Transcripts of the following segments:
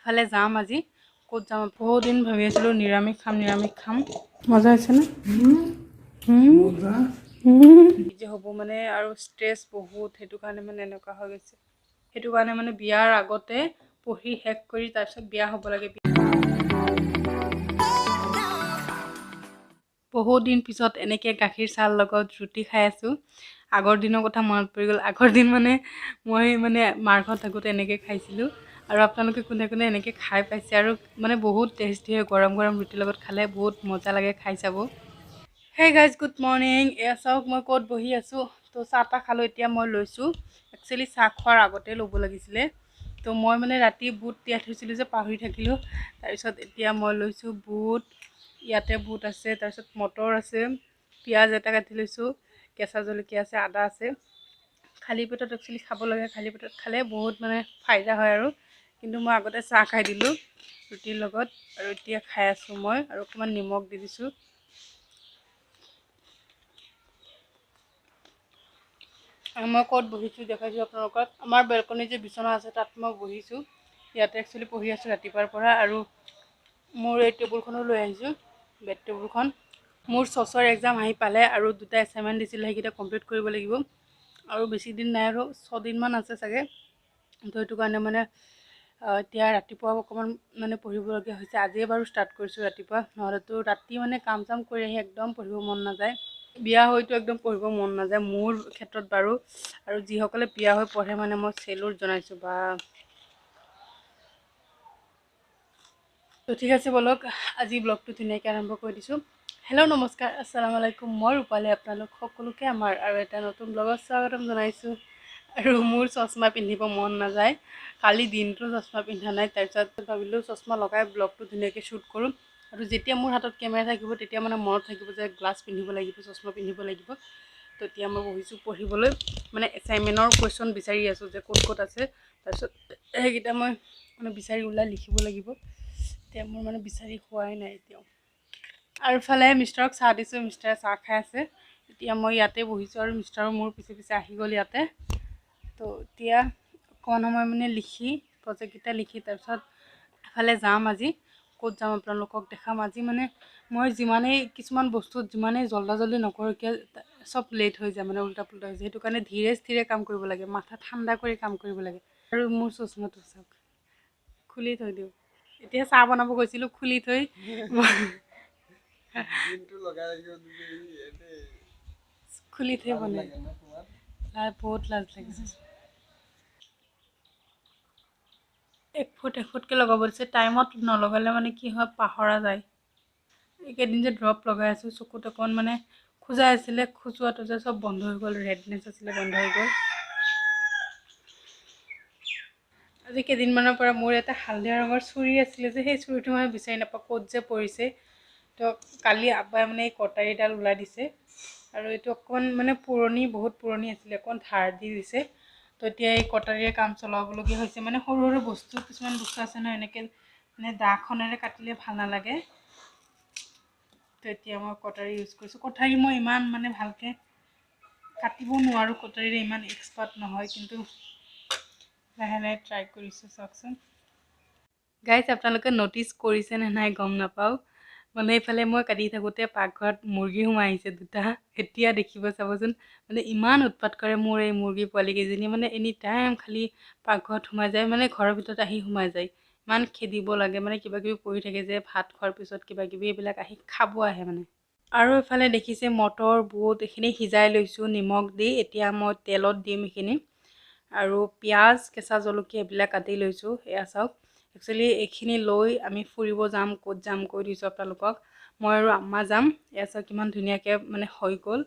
এফালে যাম আজি, ক'ত যাম বহুত দিন ভাবি আছিলোঁ নিৰামিষ খাম নিৰামিষ খাম। মজা হৈছেনে? যে হ'ব মানে আৰু ষ্ট্ৰেছ বহুত, সেইটো কাৰণে মানে এনেকুৱা হৈ গৈছে। সেইটো কাৰণে মানে বিয়াৰ আগতে পঢ়ি শেষ কৰি তাৰপিছত বিয়া হ'ব লাগে। বহুত দিন পিছত এনেকৈ গাখীৰ চাহৰ লগত ৰুটি খাই আছোঁ। আগৰ দিনৰ কথা মনত পৰি গ'ল। আগৰ দিন মানে মই মানে মাৰ ঘৰত থাকোঁতে এনেকৈ খাইছিলোঁ। আৰু আপোনালোকে কোনে কোনে এনেকৈ খাই পাইছে? আৰু মানে বহুত টেষ্টি হয়, গৰম গৰম ৰুটিৰ লগত খালে বহুত মজা লাগে, খাই চাব। Hey guys, good morning. এয়া চাওক মই ক'ত বহি আছোঁ। তো চাহ তাহ খালোঁ, এতিয়া মই লৈছোঁ। একচুৱেলি চাহ খোৱাৰ আগতে ল'ব লাগিছিলে। তো মই মানে ৰাতি বুট তিয়াই থৈছিলোঁ যে পাহৰি থাকিলোঁ। তাৰপিছত এতিয়া মই লৈছোঁ বুট, ইয়াতে বুট আছে, তাৰপিছত মটৰ আছে, পিঁয়াজ এটা কাটি লৈছোঁ, কেঁচা জলকীয়া আছে, আদা আছে। খালী পেটত একচুৱেলি খাব লাগে, খালী পেটত খালে বহুত মানে ফাইদা হয় আৰু। কিন্তু মই আগতে চাহ খাই দিলোঁ ৰুটিৰ লগত, আৰু এতিয়া খাই আছোঁ মই। আৰু অকণমান নিমখ দি দিছোঁ। আৰু মই ক'ত বহিছোঁ দেখাইছোঁ আপোনালোকক। আমাৰ বেলকনিত যে বিচনা আছে তাত মই বহিছোঁ। ইয়াতে একচুৱেলি পঢ়ি আছোঁ ৰাতিপুৱাৰ পৰা। আৰু মোৰ এই টেবুলখনো লৈ আহিছোঁ, বেড টেবুলখন। মোৰ ছচৰ এক্সাম আহি পালে আৰু দুটা এছাইনমেণ্ট দিছিলে, সেইকেইটা কমপ্লিট কৰিব লাগিব। আৰু বেছি দিন নাই, আৰু ছদিনমান আছে চাগে। তো সেইটো কাৰণে মানে এতিয়া ৰাতিপুৱা অকণমান মানে পঢ়িবলগীয়া হৈছে। আজিয়ে বাৰু ষ্টাৰ্ট কৰিছোঁ ৰাতিপুৱা, নহ'লেতো ৰাতি মানে কাম চাম কৰি আহি একদম পঢ়িব মন নাযায়। বিয়া হৈতো একদম পঢ়িব মন নাযায় মোৰ ক্ষেত্ৰত বাৰু। আৰু যিসকলে বিয়া হৈ পঢ়ে মানে মই চেলুট জনাইছোঁ বা। তো ঠিক আছে, ব'লক আজি ব্লগটো ধুনীয়াকৈ আৰম্ভ কৰি দিছোঁ। হেল্ল', নমস্কাৰ, আসসালামু আলাইকুম। মই ৰূপালী, আপোনালোক সকলোকে আমাৰ আৰু এটা নতুন ব্লগত স্বাগতম জনাইছোঁ। আৰু মোৰ চশমা পিন্ধিব মন নাযায়, কালি দিনটো চশমা পিন্ধা নাই। তাৰপিছত ভাবিলোঁ চশমা লগাই ব্লগটো ধুনীয়াকৈ শ্বুট কৰোঁ। আৰু যেতিয়া মোৰ হাতত কেমেৰা থাকিব তেতিয়া মানে মনত থাকিব যে গ্লাছ পিন্ধিব লাগিব, চশমা পিন্ধিব লাগিব। তো এতিয়া মই বহিছোঁ পঢ়িবলৈ, মানে এছাইনমেণ্টৰ কুৱেশ্যন বিচাৰি আছোঁ যে ক'ত ক'ত আছে। তাৰপিছত সেইকেইটা মই মানে বিচাৰি ওলাই লিখিব লাগিব। এতিয়া মোৰ মানে বিচাৰি হোৱাই নাই এতিয়াও। আৰু ইফালে মিষ্টাৰক চাহ দিছোঁ, মিষ্টাৰে চাহ খাই আছে। এতিয়া মই ইয়াতে বহিছোঁ আৰু মিষ্টাৰো মোৰ পিছে পিছে আহি গ'ল ইয়াতে। তো এতিয়া অকণমান সময় মানে লিখি, প্ৰজেক্টকেইটা লিখি তাৰপিছত এফালে যাম আজি। ক'ত যাম আপোনালোকক দেখাম। আজি মানে মই যিমানেই কিছুমান বস্তুত যিমানেই জল্দা জল্দি নকৰোঁ কিয়, চব লেট হৈ যায়, মানে উল্টা পুল্টা হৈ যায়। সেইটো কাৰণে ধীৰে স্থিৰে কাম কৰিব লাগে, মাথা ঠাণ্ডা কৰি কাম কৰিব লাগে। আৰু মোৰ চশমাটো চাওক, খুলি থৈ দিওঁ। এতিয়া চাহ বনাব গৈছিলোঁ, খুলি থৈ খুলি থৈ বনাই বহুত লাজ লাগিছে। এক ফুট এক ফুটকৈ লগাব দিছে, টাইমত নলগালে মানে কি হয় পাহৰা যায়। এইকেইদিন যে ড্ৰপ লগাই আছোঁ, চকুত অকণ মানে খোজাই আছিলে, খোজোৱাটো যে চব বন্ধ হৈ গ'ল, ৰেডনেছ আছিলে বন্ধ হৈ গ'ল। আজি কেইদিনমানৰ পৰা মোৰ এটা হালধীয়া ৰঙৰ চুৰি আছিলে যে, সেই চুৰিটো মই বিচাৰি নাপাওঁ ক'ত যে পৰিছে। তো কালি আব্বাই মানে এই কটাৰীডাল ওলাই দিছে। আৰু এইটো অকণমান মানে পুৰণি, বহুত পুৰণি আছিলে, অকণ ধাৰ দি দিছে। তো এতিয়া এই কটাৰীয়ে কাম চলাবলগীয়া হৈছে। মানে সৰু সৰু বস্তু কিছুমান বস্তু আছে ন, এনেকৈ মানে দাখনেৰে কাটিলে ভাল নালাগে। তো এতিয়া মই কটাৰী ইউজ কৰিছোঁ। কটাৰী মই ইমান মানে ভালকৈ কাটিব নোৱাৰোঁ, কটাৰীৰে ইমান এক্সপাৰ্ট নহয়, কিন্তু লাহে লাহে ট্ৰাই কৰিছোঁ। চাওকচোন গাইজ, আপোনালোকে ন'টিচ কৰিছে নে নাই গম নাপাওঁ। মানে এইফালে মই কাটি থাকোঁতে পাকঘৰত মুৰ্গী সোমাই আহিছে দুটা। এতিয়া দেখিব চাবচোন, মানে ইমান উৎপাত কৰে মোৰ এই মুৰ্গী পোৱালিকেইজনী, মানে এনি টাইম খালি পাকঘৰত সোমাই যায়, মানে ঘৰৰ ভিতৰত আহি সোমাই যায়। ইমান খেদিব লাগে, মানে কিবা কিবি পৰি থাকে যে ভাত খোৱাৰ পিছত কিবা কিবি এইবিলাক আহি খাব আহে মানে। আৰু এইফালে দেখিছে মটৰ বুট এইখিনি সিজাই লৈছোঁ নিমখ দি। এতিয়া মই তেলত দিম এইখিনি। আৰু পিঁয়াজ, কেঁচা জলকীয়া এইবিলাক কাটি লৈছোঁ। এয়া চাওক, একচুৱেলি এইখিনি লৈ আমি ফুৰিব যাম। ক'ত যাম কৈ দিছোঁ আপোনালোকক। মই আৰু আম্মা যাম। এয়া চাওক কিমান ধুনীয়াকৈ মানে হৈ গ'ল।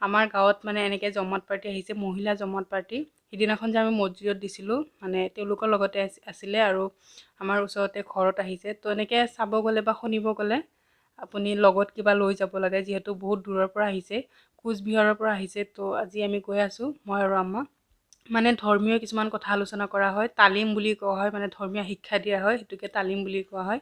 আমাৰ গাঁৱত মানে এনেকৈ জমাত পাৰ্টি আহিছে, মহিলা জমাত পাৰ্টি। সিদিনাখন যে আমি মছজিদত দিছিলোঁ, মানে তেওঁলোকৰ লগতে আছিলে আৰু আমাৰ ওচৰতে ঘৰত আহিছে। তো এনেকৈ চাব গ'লে বা শুনিব গ'লে আপুনি লগত কিবা লৈ যাব লাগে, যিহেতু বহুত দূৰৰ পৰা আহিছে, কোচবিহাৰৰ পৰা আহিছে। তো আজি আমি গৈ আছোঁ, মই আৰু আম্মা। মানে ধৰ্মীয় কিছুমান কথা আলোচনা কৰা হয়, তালিম বুলি কোৱা হয়, মানে ধৰ্মীয় শিক্ষা দিয়া হয়, সেইটোকে তালিম বুলি কোৱা হয়।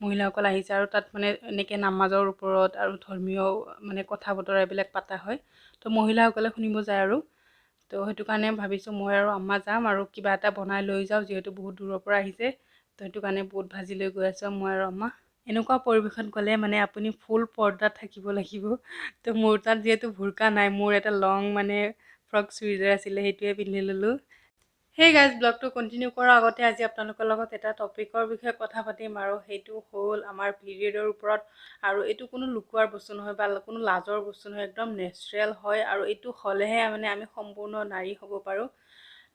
মহিলাসকল আহিছে আৰু তাত মানে এনেকৈ নামাজৰ ওপৰত আৰু ধৰ্মীয় মানে কথা বতৰা এইবিলাক পতা হয়। তো মহিলাসকলে শুনিব যায় আৰু। তো সেইটো কাৰণে ভাবিছোঁ মই আৰু আম্মা যাম আৰু কিবা এটা বনাই লৈ যাওঁ, যিহেতু বহুত দূৰৰ পৰা আহিছে। তো সেইটো কাৰণে বুট ভাজি লৈ গৈ আছোঁ মই আৰু আম্মা। এনেকুৱা পৰিৱেশত গ'লে মানে আপুনি ফুল পৰ্দাত থাকিব লাগিব। তো মোৰ তাত যিহেতু ভুৰকা নাই, মোৰ এটা লং মানে ফ্ৰক চুৰিদাৰ আছিলে, সেইটোৱে পিন্ধি ল'লোঁ। সেই গাইজ, ব্লগটো কণ্টিনিউ কৰাৰ আগতে আজি আপোনালোকৰ লগত এটা টপিকৰ বিষয়ে কথা পাতিম, আৰু সেইটো হ'ল আমাৰ পিৰিয়ডৰ ওপৰত। আৰু এইটো কোনো লুকুৱাৰ বস্তু নহয় বা কোনো লাজৰ বস্তু নহয়, একদম নেচাৰেল হয়, আৰু এইটো হ'লেহে মানে আমি সম্পূৰ্ণ নাৰী হ'ব পাৰোঁ।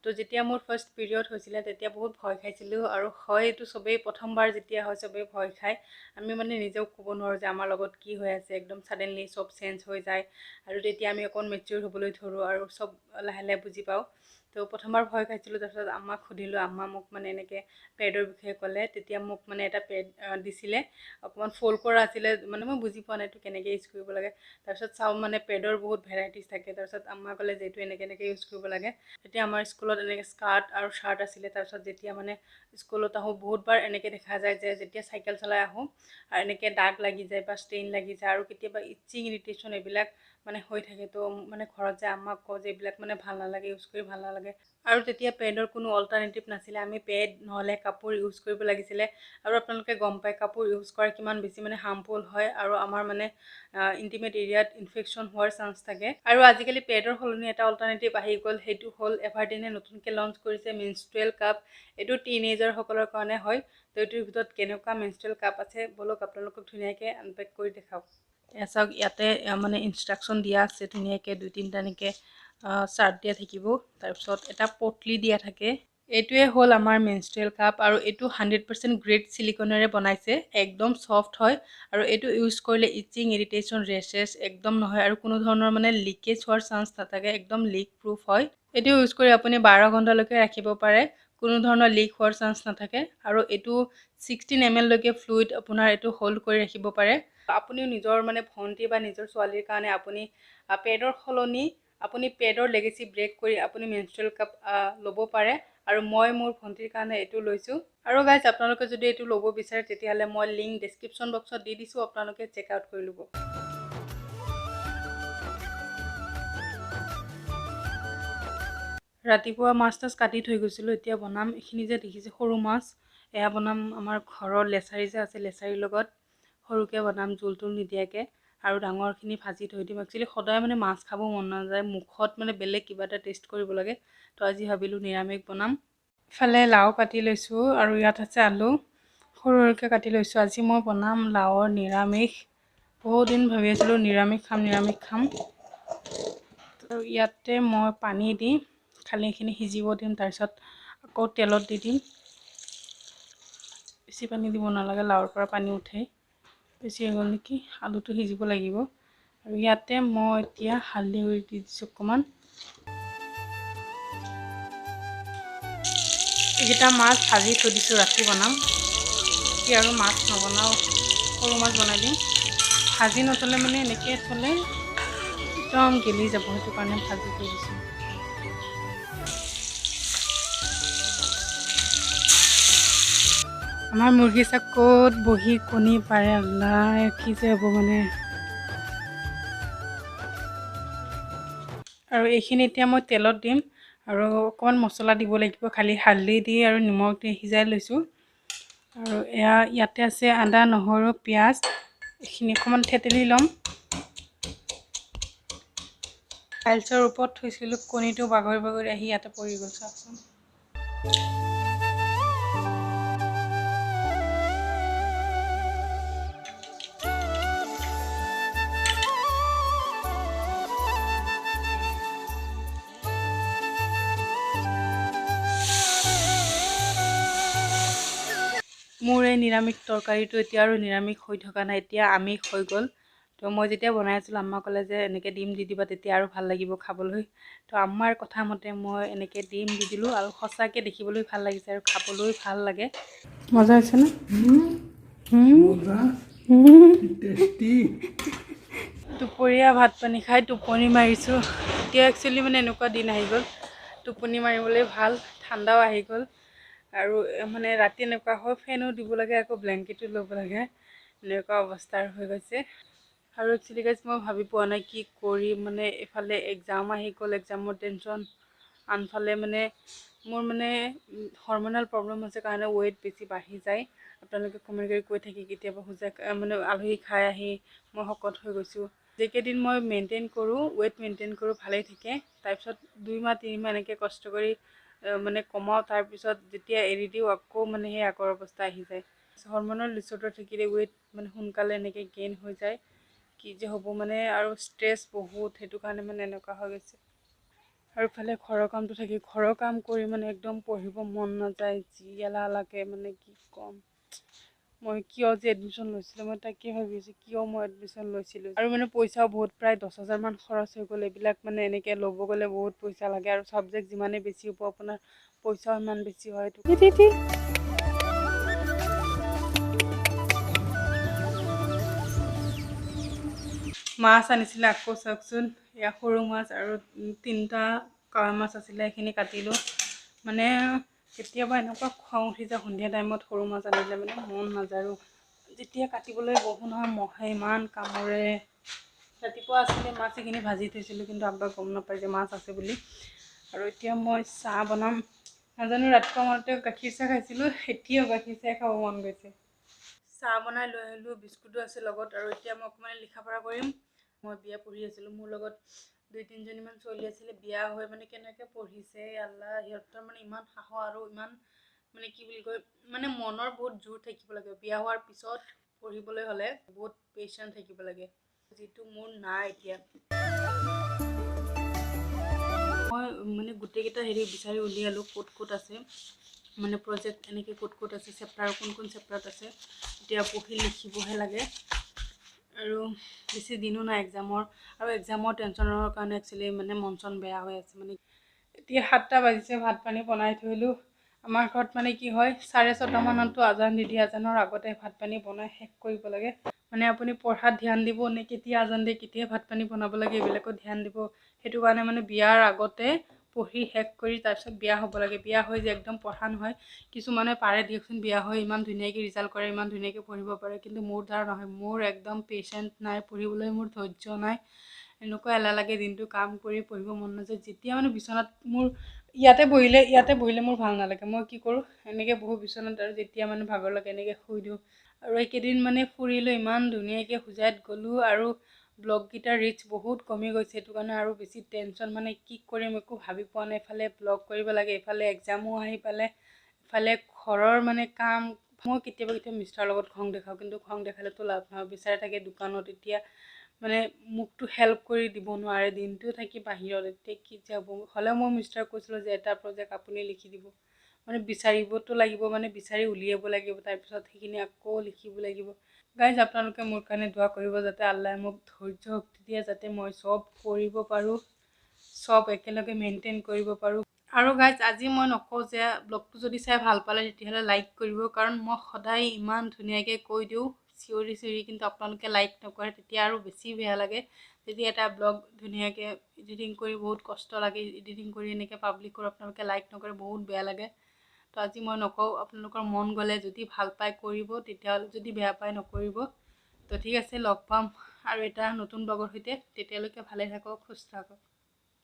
তো যেতিয়া মোৰ ফাৰ্ষ্ট পিৰিয়ড হৈছিলে তেতিয়া বহুত ভয় খাইছিলোঁ, আৰু হয় এইটো চবেই প্ৰথমবাৰ যেতিয়া হয় চবেই ভয় খায়। আমি মানে নিজেও ক'ব নোৱাৰোঁ যে আমাৰ লগত কি হৈ আছে, একদম ছাডেনলি চব চেঞ্জ হৈ যায়, আৰু তেতিয়া আমি অকণ মেচিয়ৰ হ'বলৈ ধৰোঁ আৰু চব লাহে লাহে বুজি পাওঁ। তো প্ৰথমবাৰ ভয় খাইছিলোঁ, তাৰপিছত আম্মাক সুধিলোঁ, আম্মা মোক মানে এনেকৈ পেডৰ বিষয়ে ক'লে। তেতিয়া মোক মানে এটা পেড দিছিলে, অকণমান ফ'ল্ড কৰা আছিলে, মানে মই বুজি পোৱা নাই এইটো কেনেকৈ ইউজ কৰিব লাগে। তাৰপিছত চাওঁ মানে পেডৰ বহুত ভেৰাইটিজ থাকে। তাৰপিছত আম্মা ক'লে যে এইটো এনেকৈ এনেকৈ ইউজ কৰিব লাগে। তেতিয়া আমাৰ স্কুলত এনেকৈ স্কাৰ্ট আৰু শ্বাৰ্ট আছিলে। তাৰপিছত যেতিয়া মানে স্কুলত আহোঁ, বহুতবাৰ এনেকৈ দেখা যায় যে যেতিয়া চাইকেল চলাই আহোঁ আৰু এনেকৈ দাগ লাগি যায় বা ষ্টেইন লাগি যায়, আৰু কেতিয়াবা ইচিং ইৰিটেশ্যন এইবিলাক মানে হৈ থাকে। তো মানে ঘৰত যে আম্মাক কওঁ যে এইবিলাক মানে ভাল নালাগে, ইউজ কৰি ভাল নালাগে। আৰু তেতিয়া পেডৰ কোনো অল্টাৰনেটিভ নাছিলে, আমি পেড নহ'লে কাপোৰ ইউজ কৰিব লাগিছিলে। আৰু আপোনালোকে গম পায় কাপোৰ ইউজ কৰা কিমান বেছি মানে হাৰ্মফুল হয়, আৰু আমাৰ মানে ইণ্টিমেট এৰিয়াত ইনফেকশ্যন হোৱাৰ চান্স থাকে। আৰু আজিকালি পেডৰ সলনি এটা অল্টাৰনেটিভ আহি গ'ল, সেইটো হ'ল এভাৰডিনে নতুনকৈ লঞ্চ কৰিছে মেনষ্ট্ৰুৱেল কাপ। এইটো টিনেজাৰসকলৰ কাৰণে হয়। তো এইটোৰ ভিতৰত কেনেকুৱা মেনষ্ট্ৰুৱেল কাপ আছে, ব'লক আপোনালোকক ধুনীয়াকৈ আনপেক কৰি দেখাওক। এয়া চাওক, ইয়াতে মানে ইনষ্ট্ৰাকশ্যন দিয়া আছে ধুনীয়াকৈ, দুই তিনিটা এনেকৈ চাৰ্ট দিয়া থাকিব, তাৰপিছত এটা পটলি দিয়া থাকে। এইটোৱে হ'ল আমাৰ মেনষ্ট্ৰুৱেল কাপ, আৰু এইটো 100% গ্ৰেড চিলিকনেৰে বনাইছে, একদম ছফ্ট হয়, আৰু এইটো ইউজ কৰিলে ইচিং, ইৰিটেশ্যন, ৰেচেছ একদম নহয়, আৰু কোনো ধৰণৰ মানে লিকেজ হোৱাৰ চান্স নাথাকে, একদম লিক প্ৰুফ হয়। এইটো ইউজ কৰি আপুনি 12 ঘণ্টালৈকে ৰাখিব পাৰে, কোনো ধৰণৰ লিক হোৱাৰ চান্স নাথাকে, আৰু এইটো 16 এম এললৈকে ফ্লুইড আপোনাৰ এইটো হোল্ড কৰি ৰাখিব পাৰে। আপুনিও নিজৰ মানে ভণ্টি বা নিজৰ ছোৱালীৰ কাৰণে আপুনি পেডৰ সলনি আপুনি পেডৰ লেগেচি ব্ৰেক কৰি আপুনি মেনষ্ট্ৰুৱেল কাপ ল'ব পাৰে। আৰু মই মোৰ ভণ্টিৰ কাৰণে এইটো লৈছোঁ। আৰু গাইজ, আপোনালোকে যদি এইটো ল'ব বিচাৰে তেতিয়াহ'লে মই লিংক ডেছক্ৰিপশ্যন বক্সত দি দিছোঁ, আপোনালোকে চেক আউট কৰি ল'ব। ৰাতিপুৱা মাছ তাছ কাটি থৈ গৈছিলোঁ, এতিয়া বনাম। এইখিনি যে দেখিছে সৰু মাছ, এয়া বনাম আমাৰ ঘৰৰ লেচাৰী যে আছে লেচাৰীৰ লগত সৰুকৈ বনাম, জোল তোল নিদিয়াকৈ, আৰু ডাঙৰখিনি ভাজি থৈ দিম। একচুৱেলি সদায় মানে মাছ খাব মন নাযায়, মুখত মানে বেলেগ কিবা এটা টেষ্ট কৰিব লাগে। তো আজি ভাবিলোঁ নিৰামিষ বনাম। ইফালে লাও কাটি লৈছোঁ, আৰু ইয়াত আছে আলু সৰু সৰুকৈ কাটি লৈছোঁ। আজি মই বনাম লাওৰ নিৰামিষ। বহুত দিন ভাবি আছিলোঁ নিৰামিষ খাম, নিৰামিষ খাম। আৰু ইয়াতে মই পানী দি খালি এইখিনি সিজিব দিম, তাৰপিছত আকৌ তেলত দি দিম। বেছি পানী দিব নালাগে, লাওৰ পৰা পানী উঠে। বেছি হৈ গ'ল নেকি, আলুটো সিজিব লাগিব। আৰু ইয়াতে মই এতিয়া হালধি গুড়ি দি দিছোঁ অকণমান। এইকেইটা মাছ ভাজি থৈ দিছোঁ, ৰাতি বনাম। এতিয়া আৰু মাছ নবনাওঁ, সৰু মাছ বনাই দিম। ভাজি নথ'লে মানে এনেকৈ থ'লে একদম গেলি যাব, সেইটো কাৰণে ভাজি থৈ দিছোঁ। আমাৰ মুৰ্গী চাক ক'ত বহি কণী পাৰে, আল্লাহ কি যে হ'ব মানে। আৰু এইখিনি এতিয়া মই তেলত দিম, আৰু অকণমান মছলা দিব লাগিব, খালি হালধি দি আৰু নিমখ দি সিজাই লৈছোঁ। আৰু এয়া ইয়াতে আছে আদা, নহৰু, পিঁয়াজ, এইখিনি অকণমান থেতেলি ল'ম। টাইলছৰ ওপৰত থৈছিলোঁ, কণীটো বাগৰি বাগৰি আহি ইয়াতে পৰি গ'ল, চাওকচোন। মোৰ এই নিৰামিষ তৰকাৰীটো এতিয়া আৰু নিৰামিষ হৈ থকা নাই, এতিয়া আমিষ হৈ গ'ল। তো মই যেতিয়া বনাই আছিলোঁ আম্মা ক'লে যে এনেকৈ ডিম দি দিবা, তেতিয়া আৰু ভাল লাগিব খাবলৈ। তো আম্মাৰ কথা মতে মই এনেকৈ ডিম দি দিলোঁ, আৰু সঁচাকৈ দেখিবলৈ ভাল লাগিছে আৰু খাবলৈ ভাল লাগে। মজা হৈছেনে? দুপৰীয়া ভাত পানী খাই টোপনি মাৰিছোঁ। এতিয়া একচুৱেলি মানে এনেকুৱা দিন আহি গ'ল, টোপনি মাৰিবলৈ ভাল, ঠাণ্ডাও আহি গ'ল। আৰু মানে ৰাতি এনেকুৱা হয় ফেনো দিব লাগে, আকৌ ব্লেংকেটো ল'ব লাগে, এনেকুৱা অৱস্থাৰ হৈ গৈছে। আৰু একচুৱেলি গাইজ মই ভাবি পোৱা নাই কি কৰিম, মানে এইফালে এক্সাম আহি গ'ল, এক্সামৰ টেনশ্যন, আনফালে মানে মোৰ মানে হৰম'নেল প্ৰব্লেম হৈছে কাৰণে ৱেইট বেছি বাঢ়ি যায়। আপোনালোকে কমেণ্ট কৰি কৈ থাকি কেতিয়াবা হোজাই মানে আলহী খাই আহি মই শকত হৈ গৈছোঁ। যিকেইদিন মই মেইনটেইন কৰোঁ, ৱেইট মেইনটেইন কৰোঁ, ভালেই থাকে। তাৰপিছত 2 মাহ 3 মাহ এনেকৈ কষ্ট কৰি মানে কমাওঁ, তাৰপিছত যেতিয়া এৰি দিওঁ আকৌ মানে সেই আগৰ অৱস্থা আহি যায়। হৰম'নেল ডিচঅৰ্ডাৰ থাকিলে ৱেইট মানে সোনকালে এনেকৈ গেইন হৈ যায়। কি যে হ'ব মানে, আৰু ষ্ট্ৰেছ বহুত, সেইটো কাৰণে মানে এনেকুৱা হৈ গৈছে। আৰু ইফালে ঘৰৰ কামটো থাকি, ঘৰৰ কাম কৰি মানে একদম পঢ়িব মন নাযায়, যি এলাহ লাগে মানে কি ক'ম। মই কিয় যে এডমিশ্যন লৈছিলোঁ, মই তাকে ভাবি আছোঁ কিয় মই এডমিশ্যন লৈছিলোঁ। আৰু মানে পইচাও বহুত, প্ৰায় 10,000মান খৰচ হৈ গ'ল। এইবিলাক মানে এনেকৈ ল'ব গ'লে বহুত পইচা লাগে, আৰু ছাবজেক্ট যিমানেই বেছি হ'ব আপোনাৰ পইচাও সিমান বেছি হয়। মাছ আনিছিলে আকৌ চাওকচোন, এয়া সৰু মাছ আৰু 3টা কাৱৈ মাছ আছিলে, সেইখিনি কাটিলোঁ। মানে কেতিয়াবা এনেকুৱা খং উঠি যায় সন্ধিয়া টাইমত সৰু মাছ আনিলে, মানে মন নাযায়। আৰু যেতিয়া কাটিবলৈ বহোঁ নহয়, মহে ইমান কামোৰে। ৰাতিপুৱা আছিলে মাছ, সেইখিনি ভাজি থৈছিলোঁ, কিন্তু আব্বা গম নাপায় যে মাছ আছে বুলি। আৰু এতিয়া মই চাহ বনাম। নাজানো, ৰাতিপুৱা মনতে গাখীৰ চাহ খাইছিলোঁ, এতিয়াও গাখীৰ চাহ খাব মন গৈছে। চাহ বনাই লৈ আহিলোঁ, বিস্কুটো আছে লগত। আৰু এতিয়া মই অকণমান লিখা পঢ়া কৰিম। মই বিয়া পঢ়ি আছিলোঁ, মোৰ লগত 2 3জনীমান ছোৱালী আছিলে, বিয়া হৈ মানে কেনেকৈ পঢ়িছে আল্লাহ। সিহঁতৰ মানে ইমান সাহস আৰু ইমান মানে কি বুলি কয়, মানে মনৰ বহুত জোৰ থাকিব লাগে। বিয়া হোৱাৰ পিছত পঢ়িবলৈ হ'লে বহুত পেচেণ্ট থাকিব লাগে, যিটো মোৰ নাই এতিয়া। মই মানে গোটেইকেইটা হেৰি বিচাৰি উলিয়ালোঁ, ক'ত ক'ত আছে মানে প্ৰজেক্ট, এনেকৈ ক'ত ক'ত আছে, চেপ্টাৰ কোন কোন চেপ্টাৰত আছে। এতিয়া পঢ়ি লিখিবহে লাগে, আৰু বেছি দিনো নাই এক্সামৰ। আৰু এক্সামৰ টেনশ্যনৰ কাৰণে একচুৱেলি মানে মন চন বেয়া হৈ আছে। মানে এতিয়া 7টা বাজিছে, ভাত পানী বনাই থৈলোঁ। আমাৰ ঘৰত মানে কি হয়, 6:30 মানতো আজান দি দিয়ে, আজানৰ আগতে ভাত পানী বনাই শেষ কৰিব লাগে। মানে আপুনি পঢ়াত ধ্যান দিব নে কেতিয়া আজান দিয়ে, কেতিয়া ভাত পানী বনাব লাগে, এইবিলাকত ধ্যান দিব। সেইটো কাৰণে মানে বিয়াৰ আগতে পঢ়ি শেষ কৰি তাৰপিছত বিয়া হ'ব লাগে। বিয়া হৈ যে একদম পঢ়া নহয়, কিছুমানে পাৰে দিয়কচোন, বিয়া হৈ ইমান ধুনীয়াকৈ ৰিজাল্ট কৰে, ইমান ধুনীয়াকৈ পঢ়িব পাৰে, কিন্তু মোৰ দ্বাৰা নহয়। মোৰ একদম পেচেণ্ট নাই পঢ়িবলৈ, মোৰ ধৈৰ্য নাই, এনেকুৱা এলাহ লাগে দিনটো কাম কৰি পঢ়িব মন নাযায়। যেতিয়া মানে বিচনাত মোৰ ইয়াতে বহিলে মোৰ ভাল নালাগে। মই কি কৰোঁ, এনেকৈ বহোঁ বিচনাত, আৰু যেতিয়া মানে ভাগৰ লাগে এনেকৈ শুই দিওঁ। আৰু এইকেইদিন মানে ফুৰিলোঁ ইমান ধুনীয়াকৈ, হোজাইত গ'লোঁ, আৰু ব্লগকেইটাৰ ৰিচ বহুত কমি গৈছে। সেইটো কাৰণে আৰু বেছি টেনশ্যন, মানে কি কৰিম একো ভাবি পোৱা নাই। ইফালে ব্লগ কৰিব লাগে, ইফালে এক্সামো আহি পালে, ইফালে ঘৰৰ মানে কাম। মই কেতিয়াবা কেতিয়াবা মিষ্টাৰৰ লগত খং দেখাওঁ, কিন্তু খং দেখালেতো লাভ নহয়, বিচাৰে থাকে দোকানত। এতিয়া মানে মোকতো হেল্প কৰি দিব নোৱাৰে, দিনটো থাকি বাহিৰত, এতিয়া কি যাব। হ'লেও মই মিষ্টাৰক কৈছিলোঁ যে এটা প্ৰজেক্ট আপুনি লিখি দিব, মানে বিচাৰিবতো লাগিব, মানে বিচাৰি উলিয়াব লাগিব, তাৰপিছত সেইখিনি আকৌ লিখিব লাগিব। গাইজ, আপোনালোকে মোৰ কাৰণে দোৱা কৰিব যাতে আল্লাহে মোক ধৈৰ্য শক্তি দিয়ে, যাতে মই চব কৰিব পাৰোঁ, চব একেলগে মেইনটেইন কৰিব পাৰোঁ। আৰু গাইজ, আজি মই নকওঁ যে ব্লগটো যদি চাই ভাল পালে তেতিয়াহ'লে লাইক কৰিব, কাৰণ মই সদায় ইমান ধুনীয়াকৈ কৈ দিওঁ চিঞৰি চিঞৰি, কিন্তু আপোনালোকে লাইক নকৰে, তেতিয়া আৰু বেছি বেয়া লাগে। যেতিয়া এটা ব্লগ ধুনীয়াকৈ এডিটিং কৰি বহুত কষ্ট লাগে, এডিটিং কৰি এনেকৈ পাব্লিক কৰোঁ, আপোনালোকে লাইক নকৰে, বহুত বেয়া লাগে। তো আজি মই নকওঁ, আপোনালোকৰ মন গ'লে যদি ভাল পায় কৰিব, তেতিয়াহ'লে যদি বেয়া পায় নকৰিব। তো ঠিক আছে, লগ পাম আৰু এটা নতুন ব্লগৰ সৈতে। তেতিয়ালৈকে ভালে থাকক, সুস্থ থাকক।